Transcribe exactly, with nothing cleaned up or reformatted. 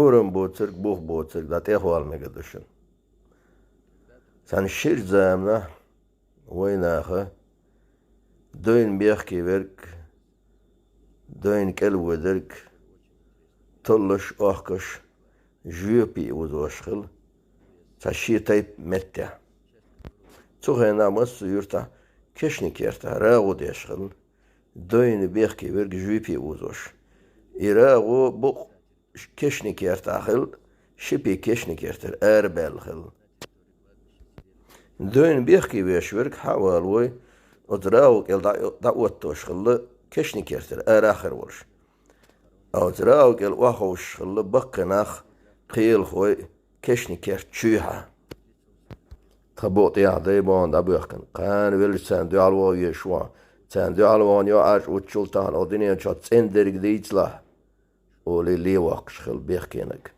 Урам боцург, бух боцург дӀа тӀехвала мегар ду шуна. Цхьана шира заманахь вайнаха дойна бехке верг, дойна кӀел воьдург, толлуш, охкуш, жоьпе узош хилла цхьа шен тайпа меттехь. Цу хенахь массо а юьртахь кешнийн кертахь рагӀу деш хилла, дойна бехке верг жоьпе узош. И рагӀу букъ кешнийн кертахь хилла, шипи кешнийн кертара арабаьлла хилла. Дойна бехке веш верг хьа а валавой, оцу рагӀу кӀел дӀа-, дӀаоттош хилла, кешнийн кертара арахь хир волуш. Оцу рагӀу кӀел охьаховшуш хилла баккхий нах, кхелахой, кешнийн керта чуьйхьа. Тхан букъ тӀехь дай бахана дӀабоьхкина, кхана велча царна дуьхьал ваха везаш ву хьо. Царна дуьхьал вахана йо Ӏаш уччул тахана оха дуьнен чохь цӀена дерг дийцалахь, олий лен воккхуш хилла бехкениг.